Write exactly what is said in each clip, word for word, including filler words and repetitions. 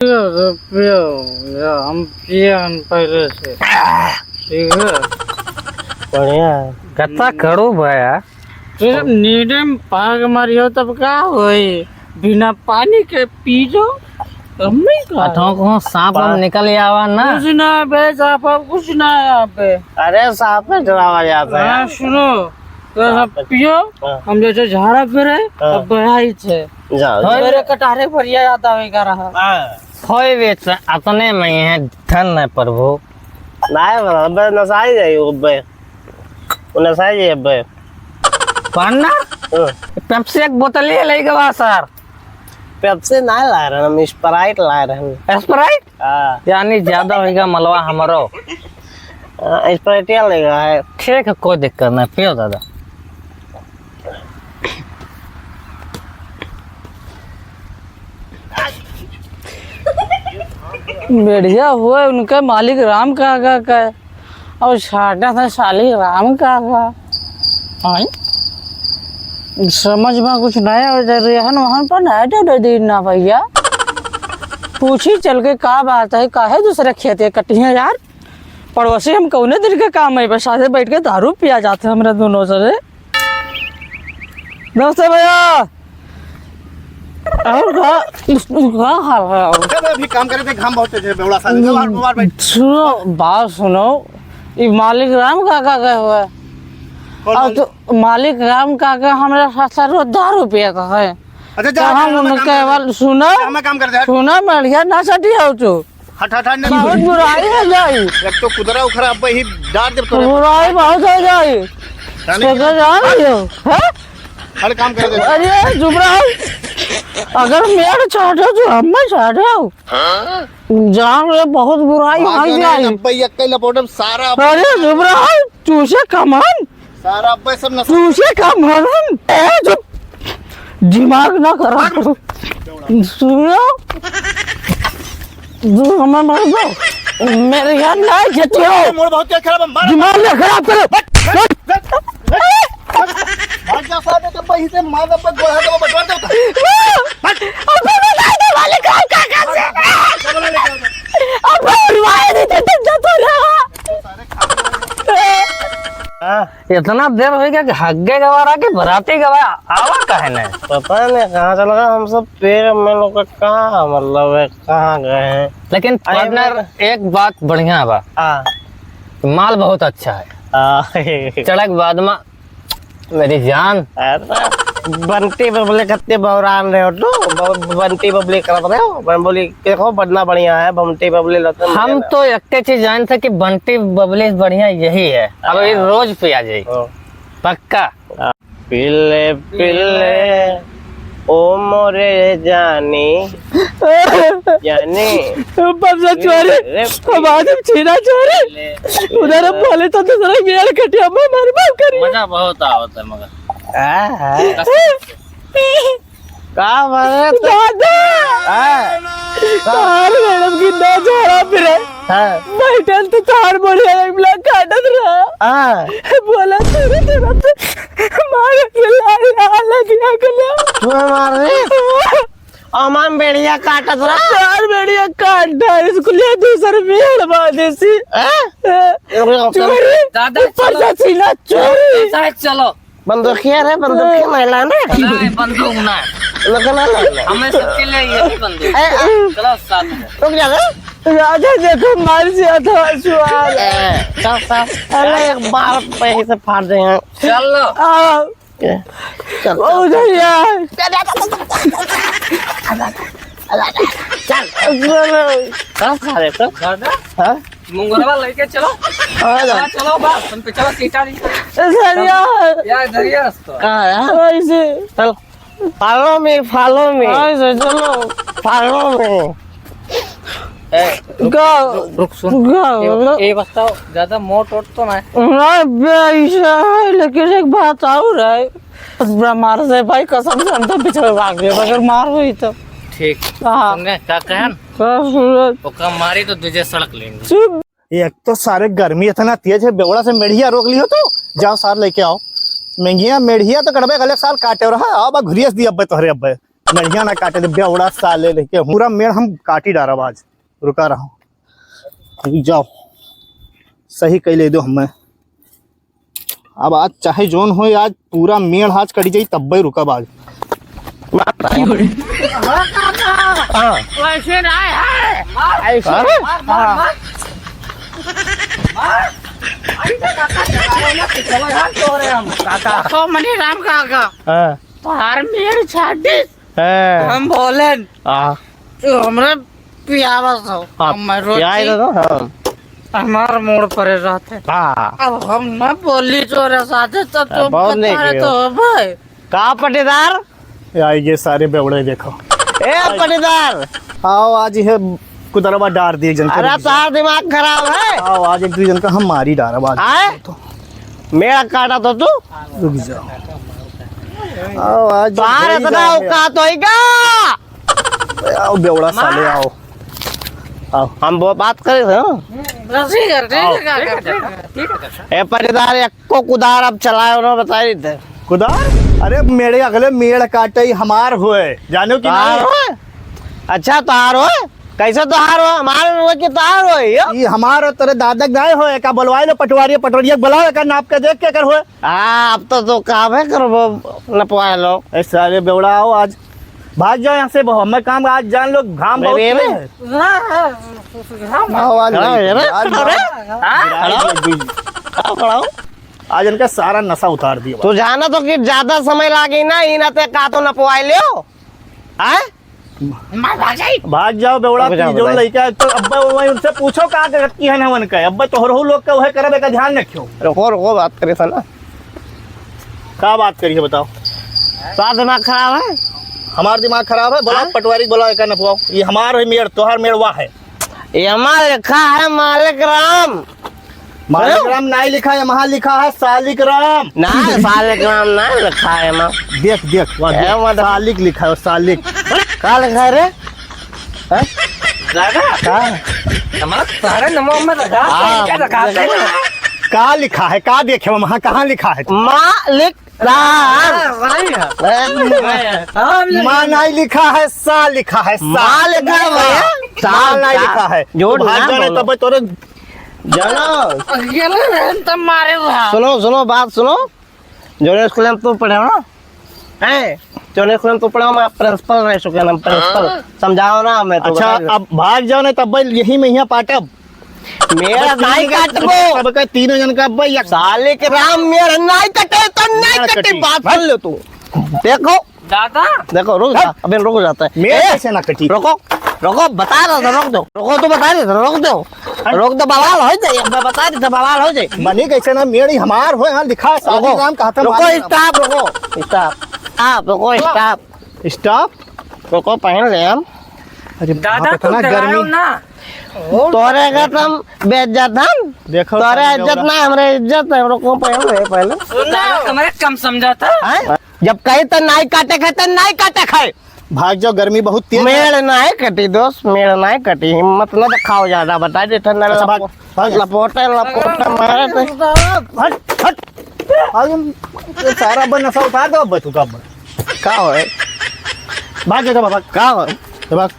पियो तो पियो, या हम पिए हन पहले से। ठीक है? बढ़िया है। गत्ता कड़ू बा यार। तू जब नींदे में पाग मारियो तब का होई? बिना पानी के पी लो, तब नहीं का? अथवा कहूँ सांप वाम निकल आवा ना। कुछ ना बे, सांप वाप कुछ ना यहाँ पे। अरे सांप पे डरावा जाता है। हाँ, सुनो, तो सब पियो, हाँ। हम जैसे झाड़ा फिरे, हाँ। अब बढ़ाई थे। जाओ, जाओ। मेरे कटारे भरिया जाता है का रहा। हाँ। होय बे, अतने में है, धन है प्रभु। नाय बा, अबे नसाई जाई, अबे। वो नसाई जाई, अबे। पाना? हाँ। पेप्सी एक बोतल ही ले गवा सर। पेप्सी ना ला रहे, हम Sprite ला रहे हैं। Sprite? हाँ। यानी ज्यादा होइगा मलवा हमरो। हाँ, Sprite या लेगा है। ठीक है, कोई दिक्कत नहीं, पियो दादा। बढ़िया हुआ उनका मालिक राम काका का। और साटा था साली राम काका। आई? समझ में कुछ नहीं हो जाए, रहन वहन पर नहीं दे दे दी ना भैया। पूछी चल के का बात है, काहे दूसरे खेते कटी है यार? पड़ोसी हम कौने दिन के काम है, बस साथे बैठ के दारू पिया जाते हमरा दोनों से रे। नमस्ते भैया। और का, का हाल है और? अरे अभी काम करे थे, घाम बहुत तेज है, बेवड़ा सा। चलो, बाहर, बाहर बैठ। सुनो, बात सुनो, ई मालिक राम काका गए हुए। कौन अब मालिक? तो मालिक राम काका हमरा साथ साथ रोज दारू पिया था है। अच्छा, जा, तो हम जा, हमें काम उनके करे। वाल-, सुनो, हमें काम कर दे, हट। सुनो, बढ़िया ना सटी हो तू। हट, हट, हट, नहीं। बहुत बुराई हो जाई। एक तो कुदरा उखरा अब ही डाल दे तो। बुराई बहुत हो जाई। जाने तो के क्या जान लियो, हैं? हर काम कर दे। अरे जुबराई, अगर मेड़ छाटो तो हम में छाटो। हाँ? जान रे, बहुत बुराई हो जाई। अब भाई अक्कई लपोटम सारा। अरे जुबराई, तू से कमान। सारा अब्बे सब नशा। तू से का मालूम? ए, चुप। दिमाग ना खराब करो। सुनो। तू हमें मार दो। मेरे यार ना जतियो। मूड बहुत तेज खराब है, मार। दिमाग ना खराब करो। हट, हट, हट, हट। भाग जा साहब, जब वहीं से मार दे, गोड़ा दे, बटवा दे। अब मैं बता दे वाले काम का कर से। अब मैं उड़वाए नहीं देते, जा तो रहा। हाँ। इतना देर होइ गया कि हग्गे गवा रहा कि बराती गवा आवा काहे नहीं? पता नहीं कहाँ चला गया, हम सब पेड़ में लोग का कहाँ, मतलब है, कहाँ गए हैं? लेकिन अरे partner, मैं एक बात बढ़िया बा। हाँ। माल बहुत अच्छा है। हाँ। चढ़क बाद में मेरी जान। अरे, बंटी बबले कत्ते बौरान रहे हो तू? ब-, बंटी बबले करत रहे हो? मैं बोली, "देखो, बढ़ना बढ़िया है, बंटी बबले लतन हम बढ़िया तो एक्के चीज जानते कि बंटी बबले बढ़िया यही है। अब ये हाँ। रोज पिया जाए। हाँ। पक्का। हाँ। पीले, पीले, ओ मोरे जानी, जानी। बबला चोरी, अरे, हम आज हम छीना चोरी। ले, उधर हम ले। बोले तो दूसरा मेड़ कटिया में मार मार करी। मजा बहुत आवत है मगर। हाँ, हाँ। कसम से। का बोले तो? दादा! हाँ। तार मैडम की ना झाड़ा फिरे। हाँ। बैठल तो तार बढ़िया लगला काटत रहा। हाँ। बोला तेरे तरफ से मार के ला, ला लगिया गला। तू मार रही? अमन बेड़िया काटत रहा। चार बेड़िया काट डाल, इसको ले दूसर मेड़ बांधे सी। हैं? हैं? रुक, रुक, रुक। चोरी। दादा, ऊपर चलो। से सीना चोरी। साहब, चलो। बंदूकिया रे, बंदूकिया महिला ने। नहीं, बंदूक ना। लगा ना, ना, ना। हमें सबके लिए यही बंदूक। ए, ए। चलो साथ में। रुक जा रे। राजा देखो, मार से आता सुआर। ए, चल, चल। अरे, एक बार पे ही से फाड़ दे हैं। चलो। आओ। चल, ओ, चल। उधर यार। चल, चल, चल, चल। चल, सारे, चल। दादा, हाँ? मुंगरवा लेके चलो। हाँ, जा। हाँ, चलो, बस, हम पे चलो, सीटा नहीं। ए, सर, यार। यार, इधर ही है रास्ता। कहाँ है? ऐसे। चल, follow me, follow me। ऐसे, चलो। Follow me। ए, रुक, का? रुक, रुक, सुन। का? ए, बोलो। ए, बताओ, ज्यादा मोट वोट तो ना है? ना बे, ऐसा है, लेकिन एक बात और है। बड़ा मार से भाई, कसम से हम तो पीछे भाग गए, अगर मार हुई तो। ठीक। हाँ। सुन गए, का कहन? का सूरज? ओका मारी तो दूजे सड़क लेंगे। चुप। एक तो सारे गर्मी इतना तेज है, बेवड़ा से मेढ़िया रोक लियो तो जाओ सार लेके आओ। मेंघिया मेढ़िया तो कड़बे गले साल काटे रहा, अब घुरियस दी अब्बे तोहरे अब्बे। मेड़िया ना काटे दे, बेवड़ा साले लेके। पूरा मेड़ हम काटी डारब आज। रुका रहो। जाओ। सही कइ ले दो हमें। अब आज चाहे जौन होए, आज पूरा मेड़ आज कटी जाई, तब्बे रुकब आज। हाँ। वैसे ना है। ऐसे। हाँ। मार, मार, मार। मार। अरे, काका, काका, काका, काका। काका। तो मनी राम काका। हाँ। तोहार मेड़ छाटी। हैं। हम बोलेन। हाँ। तू हमरे पियावा सो। हाँ, हम रोटी पियाए दे दो, हाँ। हमार मूड परे रहते। हाँ। अब हम न बोली तोरे साथे, तो हाँ, तुम बहुत नहीं बता रहे कियो। तो हो भाई। का पटीदार? ये आइगे सारे बेवड़े देखो। ए पटीदार। आओ, आज ये कुदरवा डार दिए जन के अरे, रुक जा। तार दिमाग खराब है। आओ, आज एक दू जन का हम मारी डारब आज। आए? तो। मेरा काटा तो तू। रुक जाओ। आओ, आज तार भाई इतना जाए। औकात होई का? आओ बेवड़ा साले, आओ। आओ। हम वो बात करे थे, हाँ? बस ठीक है, ठीक है, आओ। ठीक है, ठीक है, ठीक है। ए पटीदार, एको कुदार अब चलाए, उन्होंने बताई थे। कुदार? अरे मेरे अगले मेड़ काटे ही हमार होए, जानो कि तार नहीं? होए? अच्छा, तार होए? कैसे तार होए? हमार होए कि तार होए, यो? ई हमार होए, तेरे दादा के दाए होए, का बोलवाए लो पटवारी, पटवारिया के बुलाओ, एका नाप के देख के कर होए। आ, अब तो, तो काम है करबो, नपवाए लो। ए सारे बेवड़ा, आओ आज। भाग जाओ यहाँ से, बहु-, हमें काम आज जान लो, घाम बहुत अरे, तेज है। हाँ, हाँ, हाँ, वाह, हाँ, वाह, अरे, वाह, अरे, वाह। हाँ, गिराई खड़ा हो। दे दी। हाँ, खड़ा हो। आज इनका सारा नशा उतार दिया। तू जाना तो कि ज्यादा समय लागी ना, ई ना ते का तो नपवाए लियो। आए? मैं भाग जाई। भाग जाओ, बेवड़ा, रुक जाओ, पी जो भाई। लइका है, तो अब्बा वो उनसे पूछो का गलती है ना उनका। अब्बा तोहरहू लोग का वह करब, एका ध्यान रखियो। रुको, रुको, बात करे था ना। का बात करिए बताओ? का दिमाग खराब है? हमार दिमाग खराब है? बुलाओ हाँ? पटवारी के बुलाओ, एका नपवाओ। ये हमार है मेड़, तोहार मेड़ वाह है। ये हमार लिखा है मालिक राम। मालिक हैं? राम नाई लिखा है, वहाँ लिखा है सालिक राम। ना, सालिक राम ना लिखा है, माँ। देख, देख, वहाँ ए, देख, वहाँ देख। सालिक लिखा है, सालिक। का लिखा है रे? हैं? दादा, का? हमारा सारा नमो में रखा, हाँ, क्या रखा है? का लिखा है? का देखे वहाँ, कहाँ लिखा है? मालिक राम। हाँ, वही है। ए, हाँ, हम लोग माँ नाई लिखा है, सा लिखा है, सा। माँ लिखा है भैया। माँ नाई सा। लिखा है। जोड़ तो भाग ना जाने बोलो। तब तोरे जानो। ये ले रहे हैं तब मारे वहाँ। सुनो, सुनो, बात सुनो। जोने स्कूल में तू पढ़े हो ना? हैं? जोने स्कूल में तू पढ़े हो, मैं प्रिंसिपल रह चुके हैं, हम प्रिंसिपल। हाँ। समझाओ ना हमें तो, अच्छा, बताइए। अब भाग जाओ ना, तब भाई यही में यहाँ पाटब। मेरा बस नाई तीन जन काटबो। सबका तीनों जन का भाई एक साले के राम मेरा नाई कटे तो नाई मेरा कटे, कटी। बात सुन लो तू। देखो। दादा। देखो, रुक जा, हट। अबे रुक जाता है। मेरा ए, कैसे ना कटी? रुको, रुको, बता रहा था, रोक दो। रुको, तू बता रहा था, रोक दो। हट। रोक दो, बवाल हो जाए, मैं बता रहा था, बवाल हो जाए। बनी कैसे ना, मेरी हमार हो, यहाँ लिखा है, साधु रुको, राम कहा था, रुको, मालिक राम। Stop, रुको, stop, stop, रुको, stop। Stop? रुको, पहन ले हम। अरे दादा, बाप, तू इतना डरायो गर्मी। ना। तोरे का तुम बेइज्जत हम? देखो, तोरे सामने इज्जत वाला। ना, हमरे इज्जत है, रुको, पहन ले, पहले। सुन ना, हमारे कम समझा था। हैं? जब कही तो नाई काटे खाए, तो नाई काटे खाए। भाग जाओ, गर्मी बहुत तेज है। मेड़ नाई कटी दोस्त, मेड़ नाई कटी। हिम्मत न दिखाओ ज्यादा, बता दे ठंडा। अच्छा, भाग, लपो-, भाग। लपोटे, लपोटे मारे थे। हट, हट। भाग, ये सारा बन नशा उतार दो अब तू का अब। का हो? भाग जा, भाग। का हो? भाग।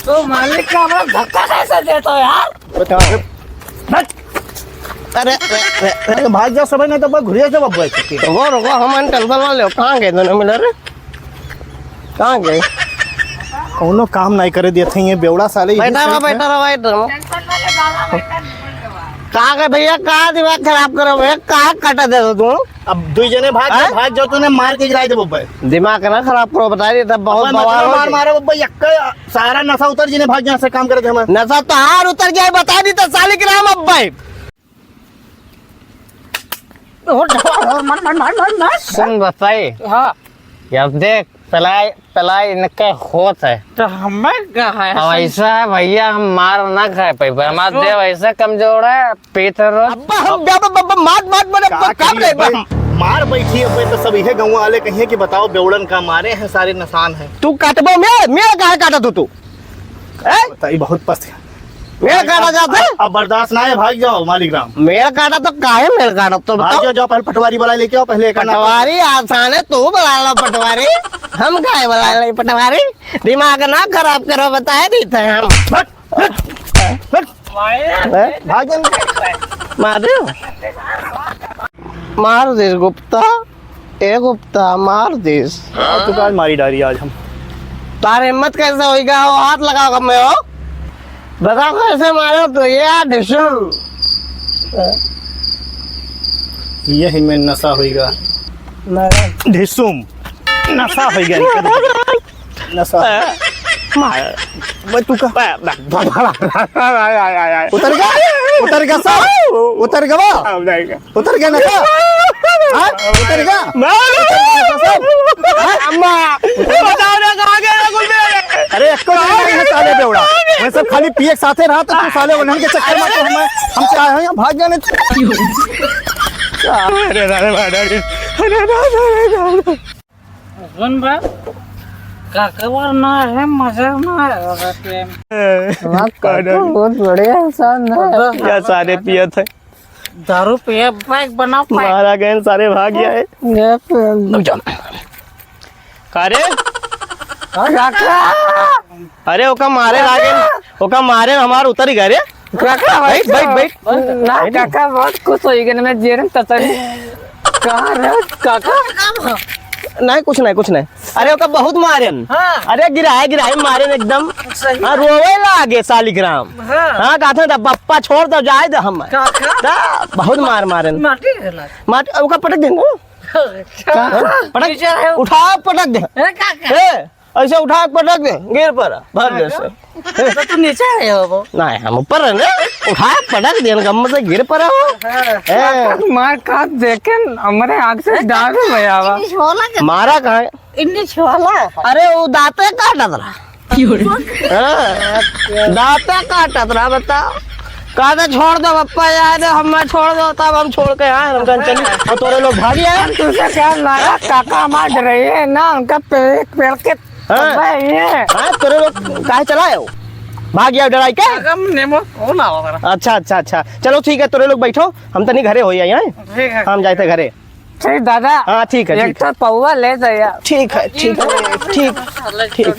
तो मालिक का हमारा धक्का कैसे देता हो यार? बताओ। हट। अरे, अरे, अरे, अरे, भाग जाओ सब, नहीं तो बस घुरिया से बब्बा है। रुको, रुको, हम टेंशन ना लो। कहाँ गए दोनों मिले रे? कहाँ गए? कौनो काम नहीं करे देते हैं ये बेवड़ा साले, यही बैठा रहो, साइड में। बैठा रहो, बैठा रहो। कहाँ गए भैया? कहाँ दिमाग खराब करो भैया? कहाँ काटा दे दो तुम? अब दुई जने भाग, हैं? भाग जाओ, तूने मार के गिराई दे बब्बा। दिमाग ना खराब करो, बता रही था, बहुत बब्बा, बवाल मतलब हो मार गया। मारो बब्बा, यक्का सारा नशा उतर जिन्हें भाग यहाँ से काम करे थे हमारे। नशा तो हार उतर जाए, बता दी तो सालिक राम अब भाई। मार, मार, मार, मार, मार। सुन बताई। हाँ। अब देख, पलाई, पलाई इनके होत है। तो हमें का है? अब ऐसा है भैया, हम मार ना खाए पाइबे। हमारा तो देह ऐसा कमजोर है, पीठ रोज। अब्बा, हम अब क्या, ब-, ब-, ब-, मार, मार, मार, का अब्बा, करिए अब्बा? भाई? मार बैठी है, तो सब इहे गाँव वाले कहिए कि बताओ, बेवड़न का मारे हैं, सारे निशान हैं। तू काटबो मेड़, मेड़ काहे काटत हो तू? हैं? बताइए, बहुत पस्त है। मेड़ काटा जात है? अब बर्दाश्त ना है, भाग जाओ मालिक राम। मेड़ काटा तो काहे मेड़ काटा, तो भाग बताओ। जाओ, जाओ, पहले पटवारी बुला लेके आओ, पहले एका ना पटवारी आसान है, तू बुला लो पटवारी, हम काहे बुला ले पटवारी? दिमाग ना खराब करो, बताए देते हैं हम। हट, हट, हट। हैं? भाग जाओ। मार दो। मार दे गुप्ता। ए गुप्ता, मार दिस। हाँ, तू काल मारी डारी आज हम। तार हिम्मत कैसे होइगा हो? हाथ लगाओ कब में हो? बताओ कैसे मारो तो ये यार ढिसुम। यही में नशा होइगा। ढिसुम। नशा होइगा इनका। नशा। मार। मैं तू का। उतर गया? उतर गया सब? उतर गया? उतर गया ना का? हाँ? उतर गया? मैं उतर गया ना का सब? हाँ? अम्मा, बताओ ना, कहाँ गए ना कुल मेरे? अरे, एको नहीं है साले बेवड़ा। मैं सब खाली पिए के साथे रहा, तो तू साले उन्हन के चक्कर में तो हमें, हमसे आए हैं, यहाँ भाग जाने। अरे, अरे, अरे, अरे, अरे, अरे, अरे। सुन बा, काकावा ना है, मजा ना है, अरे, प्रेम। वाह, काका बहुत बढ़िया इंसान है। या सारे पियत है। दारू पिए, बैग बनाओ, पैक। मारा गए, सारे भाग गया है। ये तो का रे? काका! अरे, ओका मारे लागे, ओका मारे हमार उतर ही गए रे। काका, बैठ, बैठ, बैठ। ना, काका, बहुत खुश होइगा ना, मैं जेरन ततरी। कहाँ रहे, काका? नहीं, कुछ नहीं, कुछ नहीं। अरे, ओका बहुत मारेन। हाँ। अरे, गिराए, गिराए मारेन एकदम। सही। हाँ, रोवे लागे सालिग्राम। हाँ। हाँ, कहते हैं, "बप्पा छोड़ दो, जाए दो हम।" काका। ता बहुत मार मारेन। माटी है ना। माट-, ओका पटक देन, हाँ? अच्छा। हाँ, पटक, नीचे है। उठा, पटक दे। ए, काका। ए, ऐसे उठा के पटक दे, गिर पड़ा, भर दे से। तो तू नीचे आए हो वो? नहीं, हम ऊपर है ना, उठा के पटक दे, गम से गिर पड़ा हो। हाँ। ए। मार का देखे, हमरे आँख से दारू बह आवा। इन्नी छोला के मारा कहाँ है? इन्नी छोला। अरे, वो दाँते काटत रहा। हाँ, दाँते काटत रहा, बताओ। कहते, "छोड़ दो पप्पा, यार, हमें छोड़ दो," तब हम छोड़ के आए, हम कहें, "चलिए।" और तोरे लोग भागी आए। तुझे क्या लगा, काका मार रहे हैं ना, उनका पे-, पेड़ के हाँ। तब्बा ही है। हाँ, तोरे लोग काहे चला आए हो? भाग गया डराई के? काका, नेमो कौन आवा करा? अच्छा, अच्छा, अच्छा। चलो ठीक है, तोरे लोग बैठो, हम तनी घरे हो जाए, हैं? ठीक है। हम जाते घरे। ठीक दादा। हाँ, ठीक है, एक ठीक है। तो पौवा ले दे यार। ठीक है, ठीक है, ठीक, ठीक।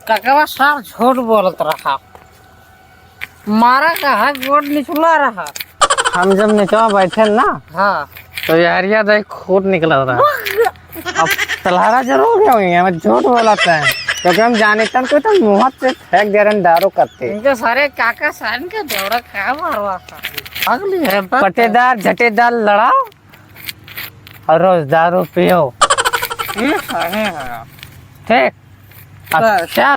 काकवा सार झूठ बोलत रहा। मारा का है, गोड़ निचला रहा। हम जब निचवा बैठे ना, हाँ। तो यारिया देख खून निकलत रहा। अब तलहरा जरूर गया हुई है, हम झूठ बोलत है, क्योंकि हम जानितन को तो मुँह से फेंक दे रहे दारू करते। इनके सारे काका सान के दौड़ा का मारवा था। अगली है बात। पटेदार झटेदार लड़ाओ और रोज दारू पियो। ये सही है। ठीक। अच्छा।